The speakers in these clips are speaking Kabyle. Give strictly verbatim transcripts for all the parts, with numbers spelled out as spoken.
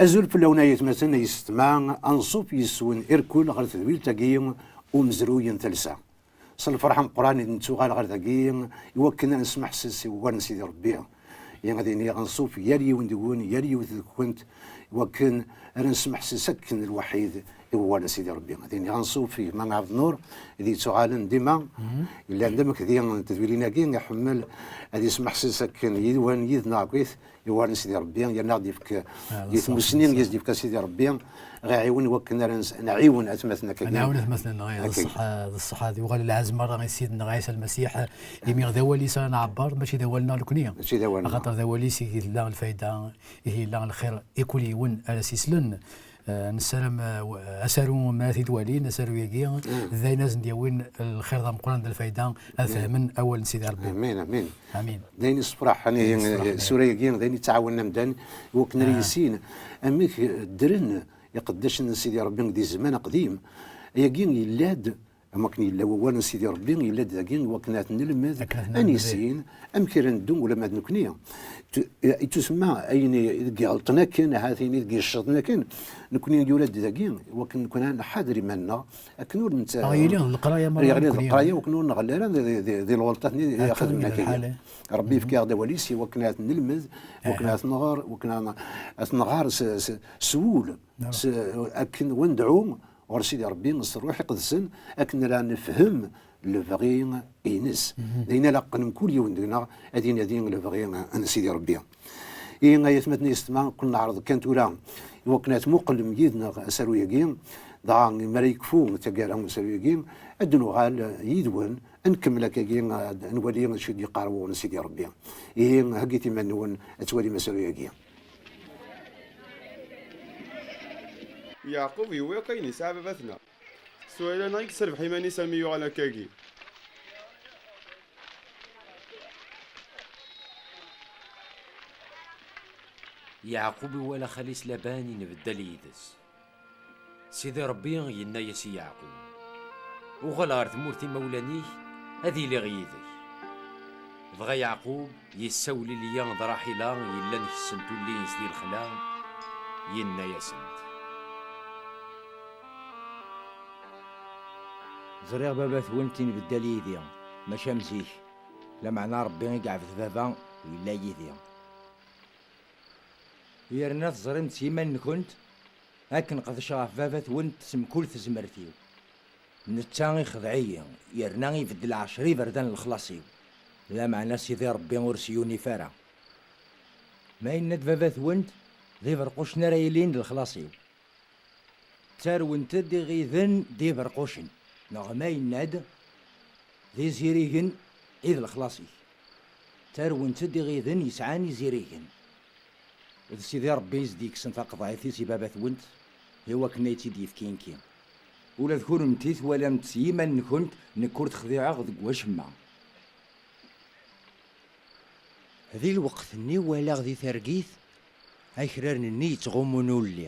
Azul fell-awen ay atmaten ay yessetma, anṣuf yes-wen irkul ɣer tedwilt-agi umezruy n talsa. S lferḥ ameqqran i d-nettuɣal ɣer dagi i wakken ad nesmeḥses i wawal n Sidi Rebbi. I ad iniɣ anṣuf yal yiwen deg-wen, yal yiwet deg-kent, i wakken ara nesmeḥses akken lwaḥid i wawal n Sidi Rebbi. Ad iniɣ anṣuf i gma Ɛebd Nur, i d-yettuɣalen dima, yellan d amekdi n tedwilin-agi, iḥemmel ad yesmeḥses akken yid-wen, yid-neɣ akkit, i wawal n Sidi Rebbi, yerna ad d-yefk di tmussni i as-d-yefka Sidi Rebbi, ɣ-iɛiwen i wakken ara nɛiwen atmaten akkagi. Nɛiwen atmaten-nneɣ, d ṣṣeḥ, d ṣṣeḥ, ad yuɣal lɛezm merra i Ssid-nneɣ Ɛisa Lmasiḥ, imi d awal-is ara nɛebber, mačči d awal-nneɣ nekni. Mačči d awal-nneɣ. Axaṭer d awal-is i yella lfayda, i yella lxir i kul yiwen ara s-islen. Eh, nessaram, eh, asaru ma t-id-walin, asaru-agi, d ayen ad sen-d-yawin lxir d ameqqran d lfayda, ad fehmen awal n Sidi Rebbi. Amin, amin. Amin. D ayen yessefraḥen, ssura-agi d ayen yettɛawanen amdan i wakken ara yissin amek ddren iqeddacen n Sidi Rebbi di zzman aqdim. Ayagi yella-d, am wakken yella wawal n Sidi Rebbi, yella-d dagi i wakken ad t-nelmed, ad nissin amek ara neddu ulamma d nekni. Tu-, ittusemma ayen i deg iɣelṭen akken, ahat ayen i deg yecceḍen akken, nekni yura-d dagi i wakken nekni ad nḥader iman-nneɣ, akken ur netta-, ɣer yili d leqraya merra yili d nekni. Leqraya, wakken ur nɣelli ara di, di, di, di lɣelṭat-nni i xedmen akken. Rebbi yefka-aɣ-d awal-is i wakken ad t-nelmed, wakken ad t-nɣer, wakken ad, ad t-nɣer s, s, s wul, s, akken wa nedɛu ɣer Sidi Rebbi s Ṛṛuḥ Iqedsen, akken ara nefhem lebɣi-ines. D ayen ilaqen mkul yiwen deg-neɣ ad inadi lebɣi n Sidi Rebbi. I ay atmaten yessetma, ken neɛreḍ kan tura i wakken ad tmuqlem yid-neɣ asaru-agi, dɣa mi ara yekfu taggara n usaru-agi, ad d-nuɣal yid-wen, ad nkemmel akkagi, ad nwali acu i d-yeqqar wuɣur n Sidi Rebbi. Ihi, heggit iman-nwen ad twalim asaru-agi. Yeɛqub yewwi akk ayen yesɛa baba-tneɣ. S wayla-nneɣ i yesserbeḥ iman-is armi yuɣal akkagi. Yeɛqub iwala xali-s Laban inbeddal yid-s. Sidi Ṛebbi yenna-yas i Yeɛqub: "Uɣal ɣer tmurt imawlan-ik, ad iliɣ yid-k." Dɣa Yeɛqub yessawel i Liya d Raḥila yellan kessent ulli-ines di lexla, yenna-yasent: "Ẓriɣ baba-twent inbeddal yid-i, maca am zik, lameɛna Ṛebbi i iɛbed baba yella yid-i. Yerna teẓrimt s yiman-nkent akken qedceɣ ɣef baba-twent s mkul tezmert-iw. Netta ixdeɛ-iyi, yerna ibeddel ɛecra iberdan n lexlaṣ-iw, lameɛna Sidi Ṛebbi ur s-yunif ara. Ma yenna-d baba-twent, d iberqucen ara yilin d lexlaṣ-iw. Ttarwent-d iɣiden d iberqucen, neɣ ma yenna-d, d izirigen i d lexlaṣ-ik. Ttarwent-d iɣiden yesɛan izirigen. D Sidi Ṛebbi i s-d-yekksen taqeḍɛit-is i baba-twent, i wakken ad tt-id-yefk i nekki. Ula d kunemti twalamt s yiman-nkent nekk ur t-xdiɛeɣ deg wacemma." Di lweqt-nni walaɣ di targit akraren-nni yettɣummun ulli.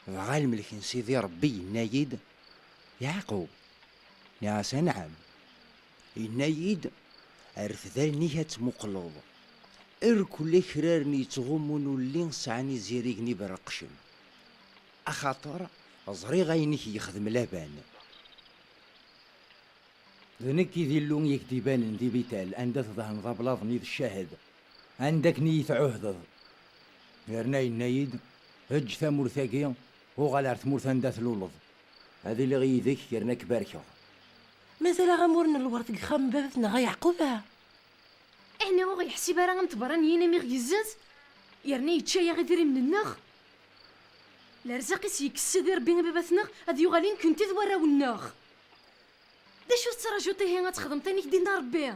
Dɣa lmelk n Sidi Ṛebbi yenna-yi-d: "Yeɛqub." Nniɣ-as: "Anɛam." Yenna-yi-d: "Rfed allen-ik ad tmuqleḍ. Irkul akraren yettɣummun ulli sɛan izirigen iberreqcen. Axaṭer ẓriɣ ayen i k-yexdem Laban." D nekk i d Illu i ak-d-ibanen di Bital, anda tdehneḍ ablaḍ-nni d ccahed, anda akken i yi-tɛuhdeḍ. Yerna yenna-yi-d: "Eǧǧ tamurt-agi, uɣal ar tmurt anda tluleḍ. Ad iliɣ yid-k yerna ad k-barkeɣ." Mazal-aɣ amur n lwert deg uxxam n baba-tneɣ a Yeɛqub, ah? Ɛni ur ɣ-yeḥsib ara am tberraniyin am iɣ-yezzez, yerna yečča-yaɣ idrimen-nneɣ? Lerzaq i s-yekkes Sidi Ṛebbi i baba-tneɣ ad yuɣal i nekkenti d warraw-nneɣ. D acu tettrajuḍ ihi ad txedmeḍ ayen i k-d-inna Ṛebbi?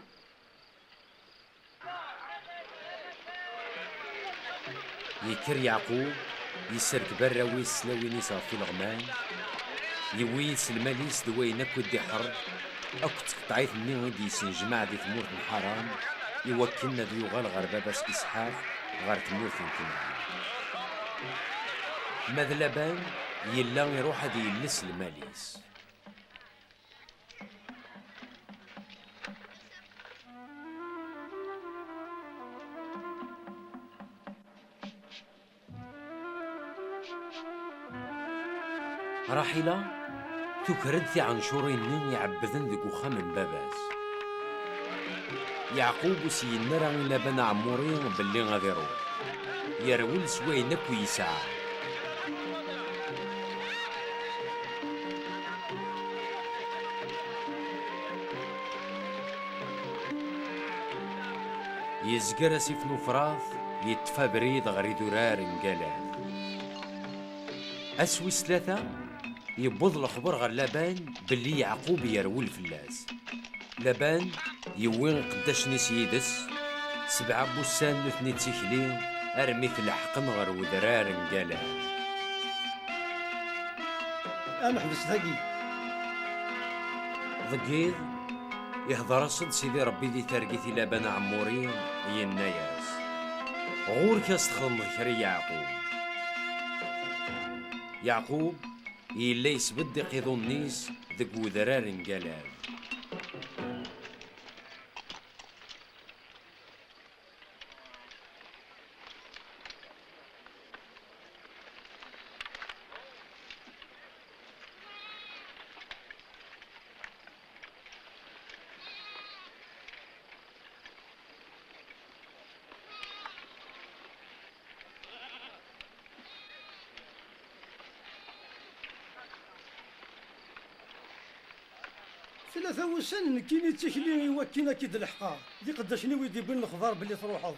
Yekker Yeɛqub, yesserkeb arraw-is s tlawin-is ɣef ileɣman, yewwi yid-s lmal-is d wayen akk i d-iḥerr, akked tqeṭɛit-nni i d-yesnejmaɛ di tmurt n Ḥaran, i wakken ad yuɣal ɣer baba-s Isḥaq, ɣer tmurt n Kanɛan. Ma d Laban, yella iruḥ ad yelles lmal-is. Raḥila tuker-d tiɛencurin-nni iɛebbden deg uxxam n baba-s. Yeɛqub ur s-yenni ara i Laban Aɛmuri belli ad iruḥ. Yerwel s wayen akk yesɛa. Yezger asif n Ufrat, yeṭṭef abrid ɣer idurar n Galad. Ass wis tlata, yewweḍ lexber ɣer Laban belli Yeɛqub yerwel fell-as. Laban yewwi iqeddacen-is yid-s, sebɛa n wussan nutni d tikli armi t-leḥqen ɣer wedrar n Galad. Ad neḥbes dagi. Deg yiḍ, ihder-as-d Sidi Ṛebbi di targit i Laban Aɛmuri, yenna-yas: "Ɣur-k ad s-txedmeḍ kra i Yeɛqub." Yeɛqub yella yesbedd iqiḍunen-is deg wedrar n Galad. Tlata wussan nekkini d tikli i wakken ad k-id-leḥqeɣ. D iqeddacen-iw i d-iwwin lexbar belli truḥeḍ.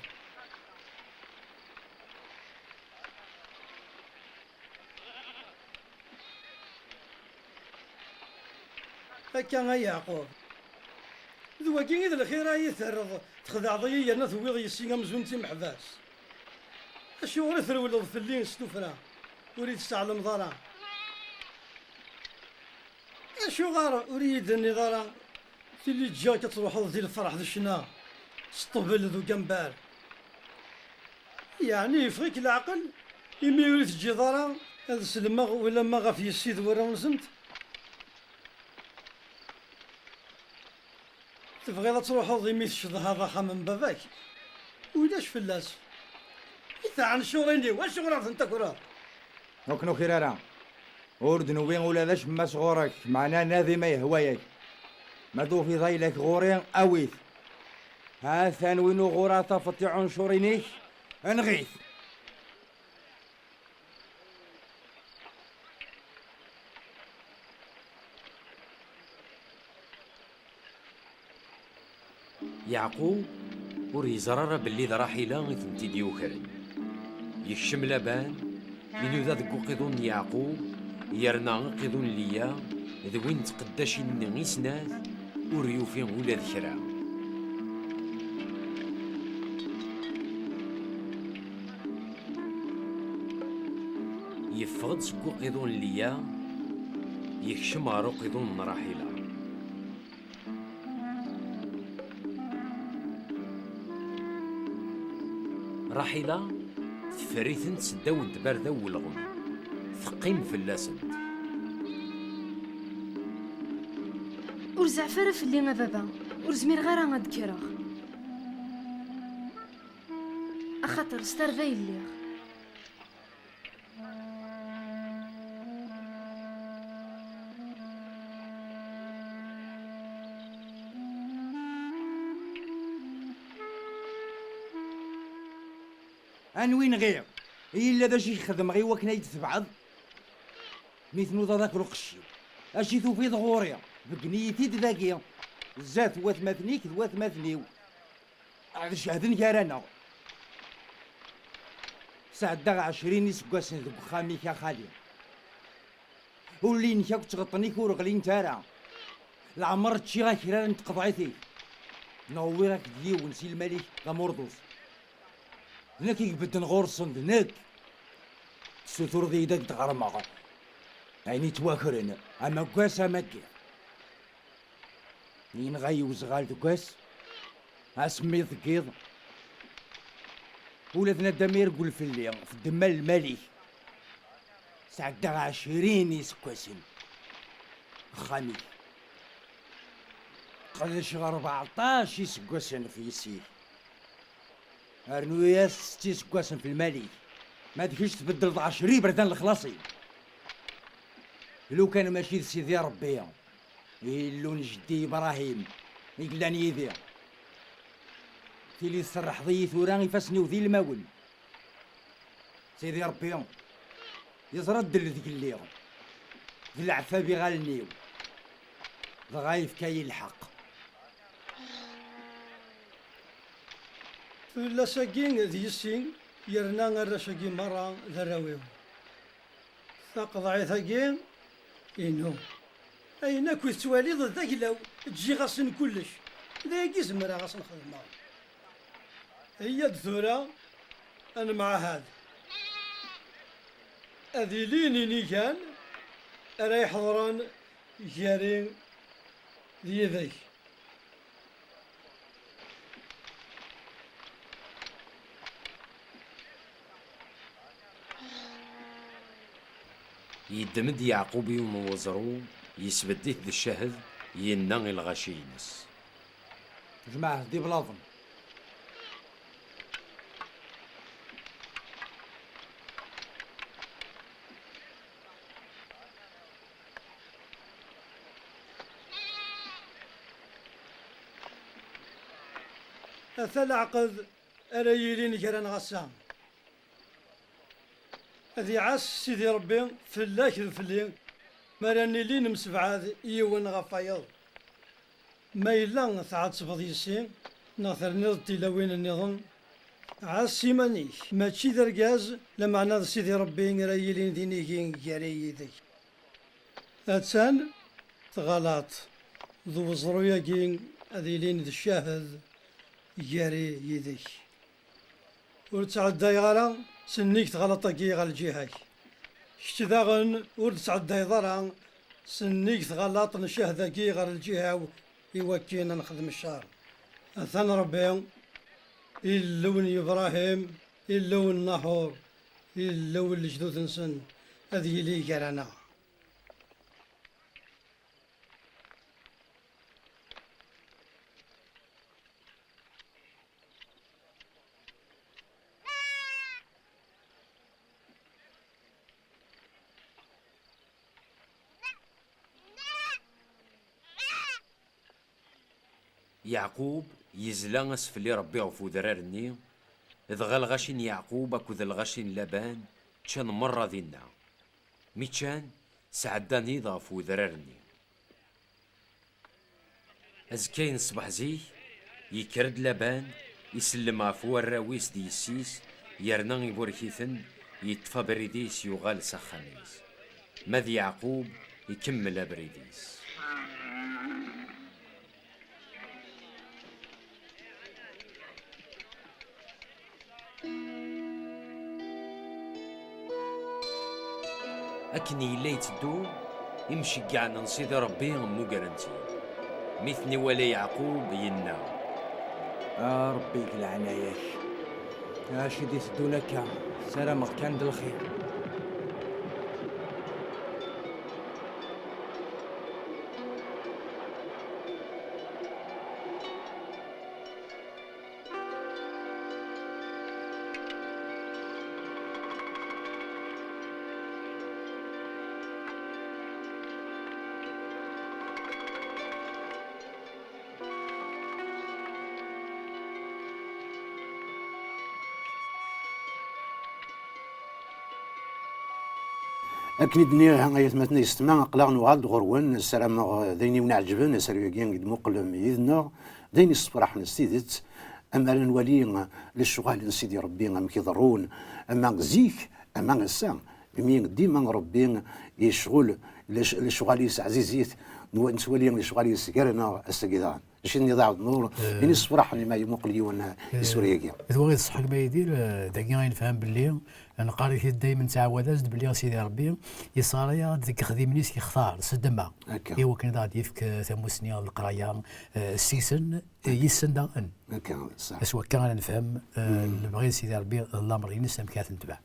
Akka a Yeɛqub. D wagi i d lxir ay i terreḍ, txedɛeḍ-iyi yerna tewwiḍ yes-i amzun d timeḥbas. Acuɣer i trewleḍ fell-i s tuffra, ur iyi-d-tesseɛlemeḍ ara? Acuɣer ur iyi-d-tenniḍ ara tili ǧǧiɣ-k ad truḥeḍ di lferḥ d ccna, s ṭṭbel d ugambar? Yeɛni yeffeɣ-ik leɛqel imi ur iyi-teǧǧiḍ ara ad sellmeɣ ulamma ɣef yessi d warraw-nsent? Tebɣiḍ ad truḥeḍ imi tcedhaḍ axxam n baba-k? Ulac fell-as. I tɛencurin-iw, acuɣer ad tent-takreḍ? Ur k-nukir ara. Ur d-newwi ula d acemma sɣur-k, meɛna nadi ma yehwa-yak. Ma tufiḍ ayla-k ɣur-i, awi-t. Ha-t-an win uɣur ara tafeḍ tiɛencurin-ik, enɣ-it. Yeɛqub ur yeẓri ara belli d Raḥila i tent-id-yukren. Yekcem Laban, inuda deg uqiḍun n Yeɛqub, yerna aqiḍun n Liya d win n tqeddacin-nni i snat, ur yufi ula d kra. Yeffeɣ-d seg uqiḍun n Liya, yekcem ɣer uqiḍun n Raḥila. Raḥila teffer-itent seddaw n tbarda n welɣem, teqqim fell-asent. Ur zeɛɛef ara fell-i a baba, ur zmireɣ ara ad d-kkreɣ. Axaṭer s tarda i lliɣ. Anwi nɣiɣ? Yella d acu i k-xedmeɣ i wakken ay d-tebɛeḍ? Mi tnudaḍ akk lqecc-iw, acu i tufiḍ ɣur-i? Beggen-iyi-t-id dagi, zdat watmaten-ik d watmaten-iw. Ad cehden gar-aneɣ. Sɛeddaɣ ɛecrin iseggasen deg uxxam-ik a xali. Ul-inek akk ttɣeṭṭen-ik ur ɣlint ara. Leɛmer ččiɣ akrar n tqeḍɛit-ik. Neɣ wwiɣ-ak-d yiwen si lmal-ik d amurḍus. D nekk i ibedden ɣur-sen, d nekk. Tessutureḍ-iyi-d ad k-d-ɣermeɣ ayen yettwakren, ama deg wass ama deg yiḍ. Yenɣa-yi uzɣal deg wass, asemmiḍ deg yiḍ. Ula d nadam irgel fell-i, teddem lmal-ik. Sɛeddaɣ ɛecrin iseggasen. Axxam-ik. Qedceɣ rbeɛṭac iseggasen ɣef yessi-k. Rnu-yas setta iseggasen f lmal-ik. Ma d kečč tbeddleḍ ɛecra iberdan lexlaṣi. Lukan mačči d Sidi Ṛebbi, Illu n jeddi Ibṛahim, i yellan yid-i. Tili tserrḥeḍ-iyi tura ifassen-iw d ilmawen. Sidi Ṛebbi yeẓra ddel deg lliɣ, d leɛtab iɣallen-iw, dɣa yefka-yi lḥeqq. Tullas-agi d yessi, yerna arrac-agi merra d arraw-iw. Taqeḍɛit-agi inu. Ayen akk i tettwaliḍ d aglaw, ǧǧiɣ-asen kullec. D ayagi zemreɣ ad sen-xedmeɣ. Iyya-d tura ad nemɛahad. Ad ilin inigan ara iḥeḍren gar-i d yid-k. Yeddem-d Yeɛqub yiwen n weẓru, yesbedd-it d ccahed, yenna i lɣaci-ines. Jemɛet-d iblaḍen. Ata leɛqed ara yilin gar-aneɣ ass-a. Ad iɛass Sidi Ṛebbi fell-ak d fell-i, mi ara nili nemsebɛad yiwen ɣef wayeḍ. Ma yella tɛettbeḍ yessi, neɣ terniḍ-d tilawin nniḍen, ɛass iman-ik, mačči d argaz, lameɛna d Sidi Ṛebbi ara yilin d inigi gar-i yid-k. Attan tɣalaṭ, d uẓru-agi ad ilin d ccahed gar-i yid-k. Ur ttɛeddayeɣ ara sennig tɣalaṭ-agi ɣer lǧiha-k. Kečč daɣen ur d-ttɛeddayeḍ ara sennig tɣalaṭ n ccahed-agi ɣer lǧiha-w, i wakken ad nexdem ccer. Atan Ṛebbi, Illu n Yebrahim, Illu n Naḥur, Illu n lejdud-nsen, ad yili gar-aneɣ. Yeɛqub yezla asfel i Ṛebbi ɣef udrar-nni, dɣa lɣaci n Yeɛqub akked lɣaci n Laban ččan merra dinna. Mi ččan, sɛeddan iḍ ɣef udrar-nni. Azekka-ines ṣṣbeḥ zik, yekker-d Laban, isellem ɣef warraw-is d yessi-s, yerna iburek-iten, yeṭṭef abrid-is, yuɣal s axxam-is. Ma d Yeɛqub, ikemmel abrid-is. Akken yella yetteddu, imceggaɛen n Sidi Ṛebbi mmugren-t-id. Mi ten-iwala Yeɛqub, yenna: A Ṛebbi, deg leɛnaya-k, acu i d-iteddun akka? Ssarameɣ kan d lxir. Akken i d-nniɣ, ay atmaten yessetma, aql-aɣ nuɣal-d ɣur-wen, ssarameɣ d ayen i wen-iɛeǧben, asaru-agi i d-muqlem yid-neɣ, d ayen yessefraḥen s tidet, amar ad nwali lecɣal n Sidi Ṛebbi amek i ḍerrun, ama zik, ama ass-a, imi dima Ṛebbi yecɣel lec-, lecɣal-is ɛzizit, nwa-, nettwali lecɣal-is gar-aneɣ ass-agi daɣen. Acu tenniḍ a Ɛebd Nnur, eh, ayen yessefraḥen imi yemmuqel yiwen, eh, isura-agi? D wa i d ṣṣeḥ, gma Yidir, eh, dagi ay nefhem belli neqqar-it-id daymen, nettɛawad-as-d belli Sidi Ṛebbi yesɣaray-aɣ-d deg yexdimen-is yextar s ddemma, akka, i wakken ad aɣ-d-yefk, eh, tamusni n leqraya, eh, s-isen, eh, yis-sen daɣen. Akka, ṣṣeḥ. S wakka ara nefhem, eh, mm, lebɣi n Sidi Ṛebbi d lamer-ines amek ara t-netbeɛ.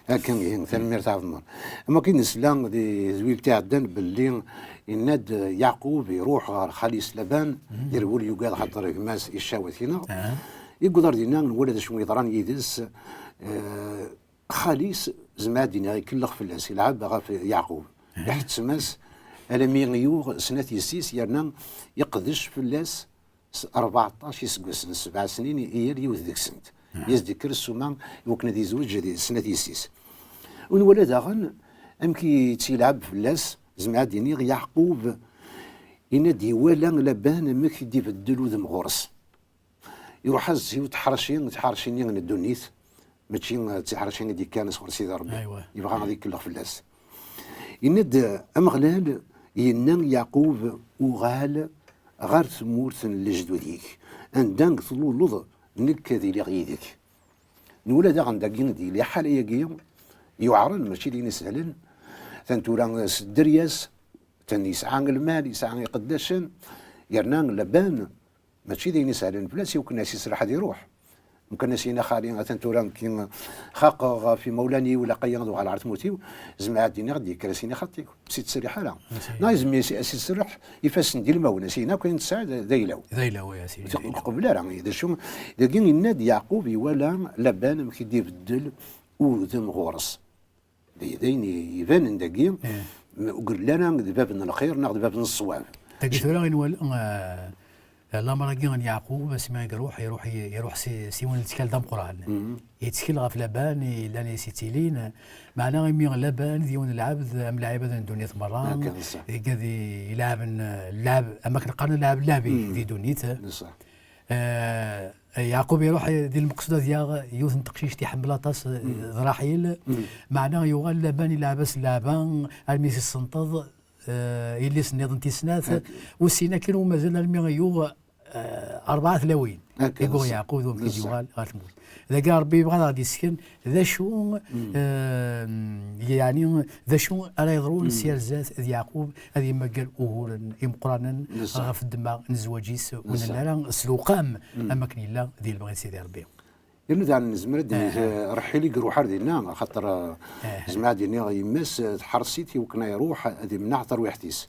Akken ihi, tanemmirt a Ɛebd Nnur. Am wakken nesla di tedwilt iɛeddan belli yenna-d Yeɛqub iruḥ ɣer xali-s Laban, mhm, yerwel, yugad xaṭer gma-s icaw-it-ineɣ. Ah. Yewweḍ ar dinna, nwala d acu yeḍran yid-s, eh, Xali-s, zemreɣ ad d-iniɣ, ikellex fell-as, ilɛeb ɣef Yeɛqub. Iḥettem-as almi yuɣ snat yessi-s, yerna iqdec fell-as s rbeɛṭac iseggasen, sebɛa snin i yal yiwet deg-sent. I as-d-ikker ssuma i wakken ad izweǧ d snat yessi-s. U nwala daɣen amek i tt-ilɛeb fell-as, zemreɣ ad d-iniɣ, Yeɛqub, yenna-d iwala Laban amek i d-ibeddel udem ɣur-s. Iruḥ-as yiwet tḥerci, tiḥerci-nni n ddunit, mačči d tiḥerci i d-ikkan sɣur Sidi Ṛebbi. Aywa. Yebɣa ad ikellex fell-as. Yenna-d, Ameɣlal yenna i Yeɛqub, uɣal ɣer tmurt n lejdud-ik, anda tluleḍ, nekk ad iliɣ yid-k. Nwala daɣen dagi d-yili ḥala-agi yuɛren, mačči d ayen isehlen. Atan tura s dderya-s, atan yesɛa lmal, yesɛa iqeddacen, yerna Laban mačči d ayen isehlen fell-as i wakken ad as-iserreḥ ad iruḥ. Mkan as-yini, xali, atan tura nekki xaqeɣ ɣef imawlan-iw, ilaq-iyi ad uɣaleɣ ɣer tmurt-iw, zemreɣ ad d-iniɣ, ad d-yekker as-yini xaṭi, ur s-yettserriḥ ara. Neɣ yezmer as-, as-yettserriḥ ifassen di lmawen, as-yini akk ayen tesɛiḍ d ayla-w. D ayla-w, ya sidi, d ayla-w. Ur qebbel ara. D acu, dagi yenna-d Yeɛqub iwala Laban amek i d-ibeddel udem ɣur-s. D d ayen ibanen dagi, ur yelli ara d bab n lxir neɣ d bab n ṣṣwab. Dagi tura i nwala, eh, lamer-agi n Yeɛqub, asmi i iruḥ, iruḥ, iruḥ si, s yiwen n lettkal d ameqqran. Yettkel ɣef Laban, yellan i s-ittilin. Meɛna imi Laban d yiwen n lɛebd, am lɛibad n ddunit merra, akka, d ṣṣeḥ, igad i, ilɛeb n, lɛeb, am akken qqaren lɛeb n lɛeb di ddunit. D ṣṣeḥ. Eh, Yeɛqub iruḥ di lmeqsud ad yaɣ yiwet n teqcict iḥemmel aṭas, eh, d Raḥil. Meɛna yuɣal Laban ilɛeb-as lɛeba armi s-issenṭeḍ, eh, yelli-s nniḍen tis snat. Ur ssin akken u mazal armi yuɣ, eh, rebɛa tlawin. I yuɣ Yeɛqub d wamek i d-yuɣal ɣer tmurt. Dagi Ṛebbi yebɣa ad aɣ-d-yessken d acu, eh, yeɛni d acu ara yeḍrun si ar zdat d Yeɛqub ad yemmager uguren imeqqranen ɣef ddemma n zzwaǧ-is, ur nelli ara s lewqam am wakken yella di lebɣi n Sidi Ṛebbi. Yerna daɣen nezmer ad d-neg, eh, Raḥil i iruḥ ar dinna, axaṭer, eh, zemreɣ ad d-iniɣ yemma-s, eh, tḥerṣ-it i wakken ad iruḥ ad imneɛ tarwiḥt-is.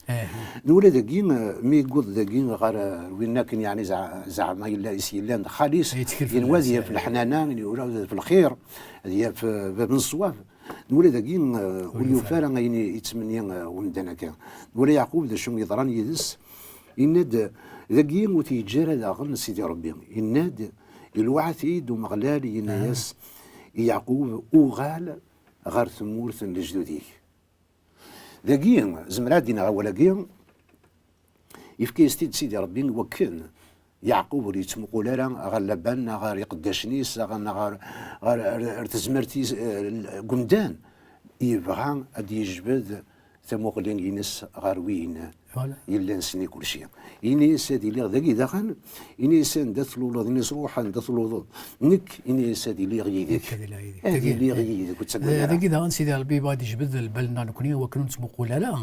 Nwala dagi, eh, mi yewweḍ dagi ɣer, eh, win akken, yeɛni, zeɛ-, zeɛma yella, is yellan d xali-s, yenwa ad yaf leḥnana, yenwa ad yaf lxir, ad yaf, eh, bab n ṣṣwab. Nwala dagi, eh, ur yufi ara ayen i yettmenni, eh, umdan akka. Nwala Yeɛqub d acu yeḍran yid-s, yenna-d, dagi ur t-yeǧǧi ara daɣen Sidi Ṛebbi. Yenna-d, ilweɛ-it-id Umeɣlal, yenna-yas i Yeɛqub, uɣal ɣer tmurt n lejdud-ik. Dagi, zemreɣ ad d-iniɣ awal-agi, yefka-yas-t-id Sidi Ṛebbi wakken Yeɛqub ur yettmuqul ara ɣer Laban, neɣ ɣer iqeddacen-is, neɣ ɣer, ɣer, ɣer, ɣer tezmert-is, eh, deg umdan. Yebɣa ad d-yejbed tamuɣli-ines ɣer win yellan senni kulci. Ini-as ad iliɣ dagi daɣen, ini-as anda tluleḍ, ini-as ruḥ anda tluleḍ. Nekk, ini-as ad iliɣ yid-k. Nekk ad iliɣ yid-k. Ad iliɣ yid-k, ur ttagad ara. Dagi daɣen Sidi Ṛebbi yebɣa ad d-yejbed lbal-nneɣ nekni, wakken ur nettmuqul ara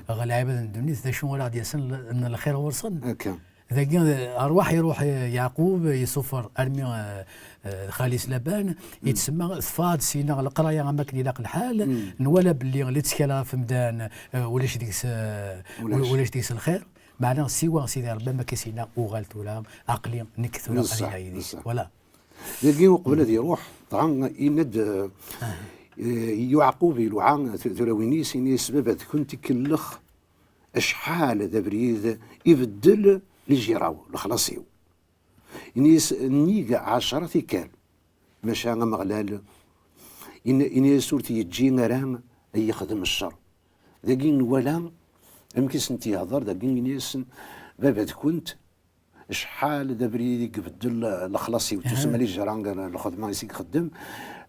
ɣer lɛibad n ddunit, d acu ara ɣ-d-yasen n lxir ɣur-sen. Akka. Dagi, eh, rrwaḥ iruḥ, eh, Yeɛqub, eh, yesuffer armi, eh, eh, xali-s Laban, yettsemma teffeɣ-d syin leqraya am akken ilaq lḥal, nwala belli lettkal ɣef umdan, eh, ulac deg-s, eh, ulac deg-s lxir. Meɛna siwa Sidi Ṛebbi am akka s-yenna, uɣal tura, aql-i nekk tura ad iliɣ yid-k. Voilà. Dagi uqbel ad iruḥ, dɣa yenna-d, eh, eh, Yeɛqub iluɛa tu-, tulawin-is, ini-as, baba-tkent ikellex acḥal d abrid, ibeddel les gira-w, lexlaṣ-iw. Ini-as, nnig ɛecra tikkal, maca Ameɣlal in-, ini-as ur t-yeǧǧi ara ad yexdem ccer. Dagi nwala amek i sent-yehder, dagi ini-asen, baba-tkent acḥal d abrid i ibeddel lexlaṣ-iw, tusma les gira, lxedma i s-ixeddem.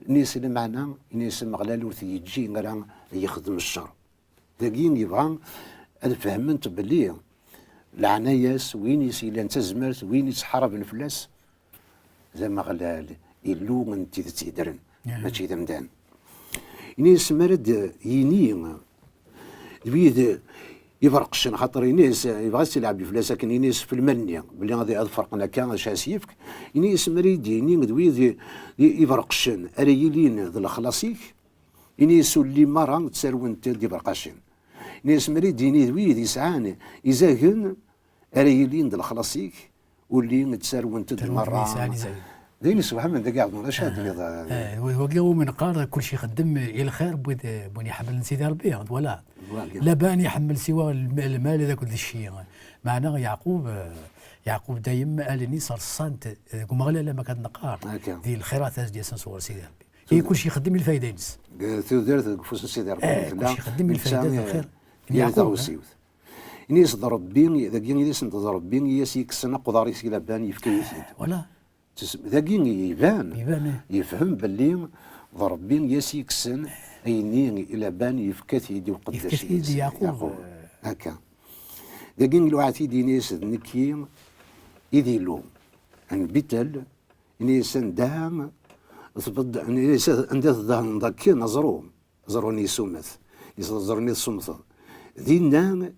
Ini-as, lameɛna, ini-as, Ameɣlal ur t-yeǧǧi ara ad yexdem ccer. Dagi yebɣa ad fehment belli leɛnaya-s, win i s-yellan d tazmert, win i ttḥaraben fell-as, d Ameɣlal, Illu n tidet yeddren, mačči d amdan. Ini-as, mi ara d-yini d wid iberqecen, xaṭer ini-as, yebɣa ad tt-ilɛeb fell-as akken, ini-as f lmal-nni, belli ad, ad ferqen akka, acu ara s-yefk. Ini-as, mi ara yi-d-yini d wid i, i, iberqecen ara yilin d lexlaṣ-ik, ini-as, ulli merra ttarwen-t-id iberqacen. Ini-as, mi ara d-yini d wid yesɛan izagen ara yilin d lexlaṣ-ik, ulli ttarwen-t-id merra. Yesɛan izagen. D ayen yessewhamen dagi, ɛebd maca ad d-tiniḍ. Eh, wagi umi neqqar kulci ixeddem i lxir n wid, n win iḥemmlen Sidi Ṛebbi, twalaḍ. Laban iḥemmel siwa lm-, lmal d akked cci. Meɛna Yeɛqub, eh, Yeɛqub dayem allen-is rṣant deg Umeɣlal, am akka d-neqqar, di lxirat ad d-yasen sɣur Sidi Ṛebbi. I kulci ixeddem i lfayda-ines. Deg tudert deg ufus n Sidi Ṛebbi. Eh, kulci ixeddem i lfayda d lxir n Yeɛqub, taɣewsiwt. Ini-as d Ṛebbi, dagi ini-as d Ṛebbi i as-yekksen aqḍar-is i Laban, yefka-yi-t-id. Voilà. Dagi iban, yefhem belli d Ṛebbi i as-yekksen ayenni i Laban, yefka-t-id i uqeddac-is Yeɛqub. Akka. Dagi iluɛa-t-id, ini-as d nekki i d Illu n Bitel, ini-as anda tbedd-, ini-as anda tdehneḍ akken aẓru. Ẓru-nni yessumet, ẓru-nni tessumteḍ. Dinna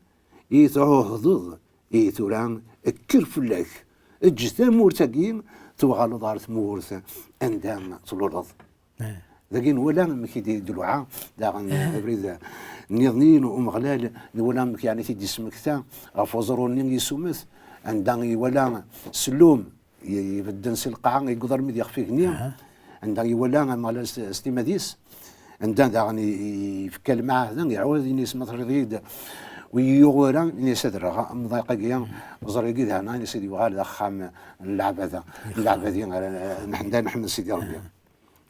i tɛuhdeḍ, i tura kker fell-ak, eǧǧ tamurt-agi, tuɣaleḍ ɣer tmurt anda tluleḍ. Dagi nwala amek i d-iluɛa daɣen abrid nniḍen n Umeɣlal, nwala amek yeɛni t-id-ismekta ɣef uẓru-nni yessumet, anda iwala sellum i-, ibedden si lqaɛa, yewweḍ armi d yixef igenni, anda iwala Ameɣlal s, s timmad-is, anda daɣen i, i, yefka lmeɛahda, iɛawed, ini-as ma terriḍ-iyi-d ur iyi-yuɣ wara, ini-as ad rreɣ amḍiq-agi, ẓer-agi d hana, ini-as ad yuɣal d axxam n leɛbada, n leɛbadi, ara n-, n-, anda nḥemmel Sidi Ṛebbi.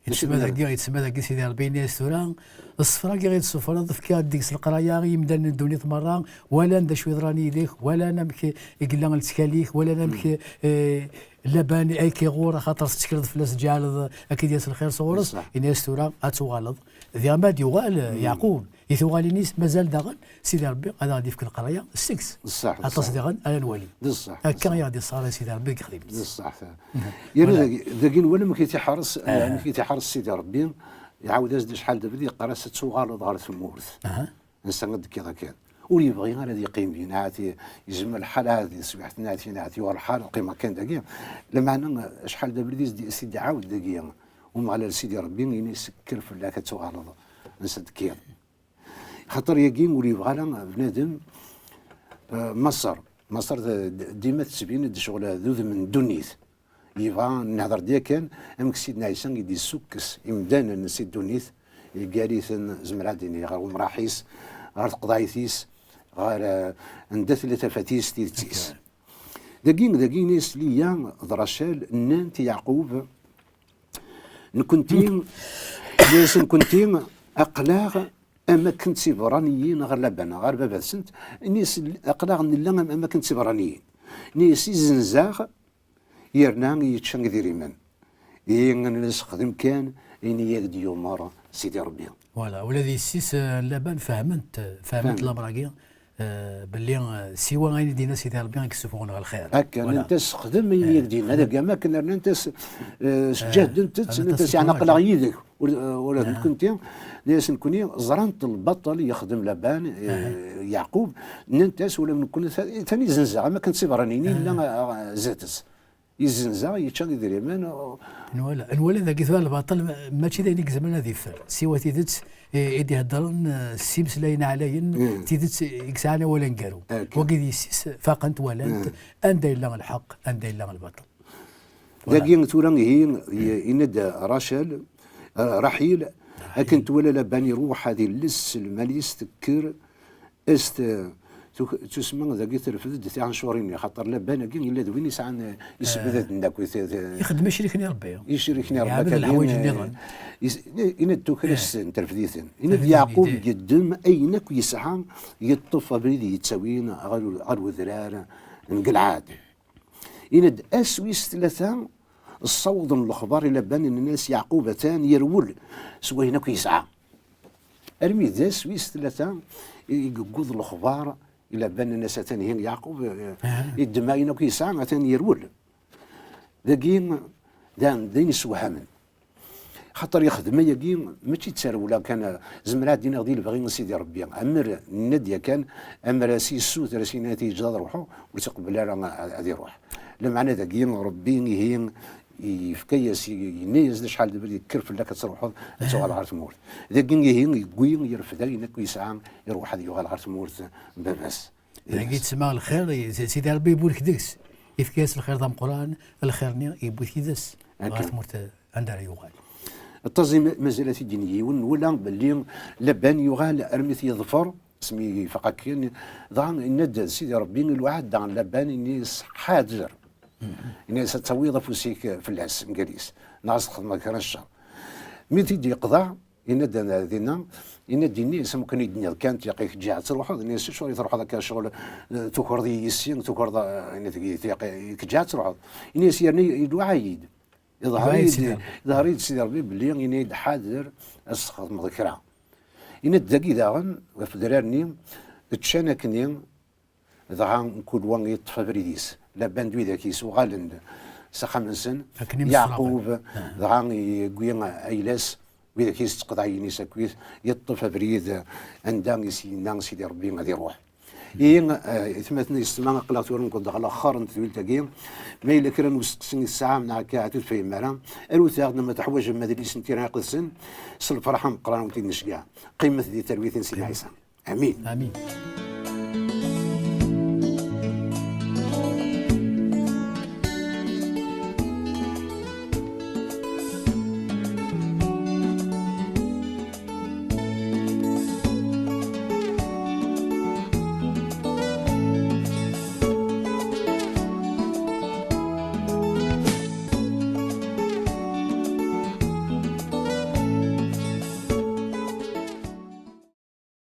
Yettsemma dagi, yettsemma dagi Sidi Ṛebbi, ini-as tura, d ṣṣefra-agi i d-tessufreḍ, fkiɣ-d deg-s leqraya i yimdanen n ddunit merra, walan d acu yeḍran yid-k, walan amek i yella lettkal-ik, walan amek, eh, Laban ay k-iɣur, axaṭer tettekleḍ fell-as, tǧeɛleḍ ad k-id-yas lxir sɣur-s, ini-as tura ad tuɣaleḍ. Diɣ ma d-yuɣal, eh, Yeɛqub, i tuɣalin-is, mazal daɣen Sidi Ṛebbi ad aɣ-d-yefk leqraya seg-s. Aṭas diɣen ara nwali. Akka i aɣ-d-yesɣaray Sidi Ṛebbi deg yexdem-is. D ṣṣeḥ. Yerna dagi, dagi nwala amek i t-iḥeṛes, amek i t-iḥeṛes Sidi Ṛebbi, iɛawed-as-d acḥal d abrid, yeqqar-as ad tuɣaleḍ ɣer tmurt. Ass-a ad d-tekkiḍ akken. Ur yebɣi ara ad yeqqim din, ahat i-, yezmer lḥal ahat di teswiɛt-nni ahat, ahat yuɣal lḥal, qqim akken dagi. Lameɛna acḥal d abrid i s-d-, i s-d-iɛawed dagi Umeɣlal Sidi Ṛebbi, ini-as kker fell-ak ad tuɣaleḍ, ass-a ad d-tekkiḍ. Xaṭer yagi ur yebɣi ara bnadem, eh, Maṣer. Maṣer d-, d-, dima tettbin-d ccɣel d udem n ddunit. Yebɣa, nehder-d yakan, amek Sidna Ɛisa i d-yessukkes imdanen si ddunit, yeggar-iten, zemreɣ ad d-iniɣ, ɣer umraḥ-is, ɣer teqḍayt-is, ɣer, eh, anda tella tafat-is, tidet-is. Dagi, dagi ini-as Liya d Racal, nnant i Yeɛqub, nekkenti, ini-as nekkenti, aql-aɣ am akken d tiberraniyin ɣer Laban, ɣer baba-tsent, ini-as aql-aɣ nella am, am akken d tiberraniyin. Ini-as izenz-aɣ, yerna yečča idrimen. Ihi ad nessexdem kan ayen i ak-d-yumeṛ Sidi Ṛebbi. Voilà, ula d yessi-s, eh, n Laban fehment, fehment lameṛ-agi, eh, belli, eh, siwa ayen i d-yenna Sidi Ṛebbi i yessufɣen ɣer lxir. Akka, nnan-as sexdem ayen i ak-d-yenna, dagi am akken rnant-as, eh, sǧehdent-tt, nnan-as yeɛni aql-aɣ yid-k. Ula, ula d nekkenti, nnan-as nekkni ẓrant lbaṭel yexdem Laban, eh, Yeɛqub, nnant-as ula d nekkni ta-, tani zenzeɣ, am akken d tiberraniyin i nella, eh, zdat-s. Yezzenzeɣ, yečča idrimen. Nwala, nwala dagi tura lbaṭel ma-, mačči d ayen i izemren ad yeffer. Siwa tidet i, i d-iheddren, eh, s imeslayen ɛlayen, tidet i yesɛan awal aneggaru. Wagi d yessi-s, faqent, walant anda yella lḥeqq, anda yella lbaṭel. Dagi tura ihi, i-, yenna-d Racal, eh, Raḥil, akken twala Laban iruḥ ad iles s lmal-is, tekker, est, tuk-, tusma dagi terfed-d tiɛencurin-nni, xaṭer Laban-agi yella d win yesɛan, eh, isebdaden akk, i te-, te-, ixeddem acrik n Ṛebbi. Icrik n Ṛebbi, iɛbed leḥwayeǧ nniḍen. Is-, i-, yenna-d tuker-as n terfed-iten. Yenna-d Yeɛqub yeddem ayen akk yesɛa, yeṭṭef abrid yettawin ɣer, ɣer wedrar n Gelɛad. Yenna-d ass wis tlata, ssawḍen lexbar i Laban, nnan-as Yeɛqub atan yerwel s wayen akk yesɛa. Armi d ass wis tlata i yewweḍ lexbar i Laban, nnan-as atan ihi Yeɛqub, eh, iddem ayen akk yesɛa, atan yerwel. Dagi, d ayen, d ayen yessewhamen. Xaṭer yexdem ayagi, mačči d tarewla kan, zemreɣ ad d-iniɣ di lebɣi n Sidi Ṛebbi. Amer nenna-d yakan, amer as-yessuter, as-yenna ad yeǧǧ ad ruḥeɣ, ur tt-iqebbel ara ad, ad iruḥ. Lameɛna dagi, Ṛebbi ihi yefka-yas, yenna-yas-d acḥal d abrid yekker fell-ak ad truḥeḍ, ad tuɣal ɣer tmurt. Dagi ihi yewwi, yerfed ayen akk yesɛa, iruḥ ad yuɣal ɣer tmurt n baba-s. Dagi yettsemma lxir, i-, Sidi Ṛebbi iburek deg-s. Yefka-yas lxir d ameqqran, lxir-nni yewwi-t yid-s. ɣer tmurt anda ara yuɣal. Aṭas mazal ad t-id-yini yiwen, nwala belli Laban yuɣal armi t-yeḍfer, asmi ifaq akken, dɣa yenna-d Sidi Ṛebbi, iluɛa-d daɣen Laban, ini-as ḥader. Ini-as ad tawiḍ afus-ik fell-as, mgal-is, neɣ ad s-txedmeḍ kra n ccer. Mi t-id-yeqḍeɛ, yenna-d dinna, yenna-d, ini-as, am wakken i d-tenniḍ kan, tiqi kǧiɣ ad truḥeḍ, ini-as, acuɣer i truḥeḍ akka ccɣel, eh, tukreḍ-iyi yessi, tukreḍ, eh, ini-as, tiqi kǧiɣ ad truḥeḍ. Ini-as, yerna iluɛa-yi-d. Iḍher-iyi-d, iḍher-iyi-d Sidi Ṛebbi belli ini-yi-d ḥader ad s-txedmeḍ kra. Ini-d dagi daɣen, ɣef udrar-nni, ččan akkenni, dɣa mkul wa yeṭṭef abrid-is. Laban d widak-is uɣalen s axxam-nsen, Yeɛqub, dɣa yewwi ayla-s, widak-is d tqeḍɛiyin-is akkit, yeṭṭef abrid anda i s-yenna Sidi Ṛebbi ad iruḥ. I, eh, atmaten yessetma, aql-aɣ tura nekk daɣ laxer n tedwilt-agi. Ma yella kra n usteqsi i tesɛam neɣ akka, ur tufayem ara, arut-aɣ-d ma teḥwajem adlis n Tira Iqedsen, s lferḥ ameqqran ur t-id-necga. Qqimet di talwit n Sidna Ɛisa. Amin. Amin.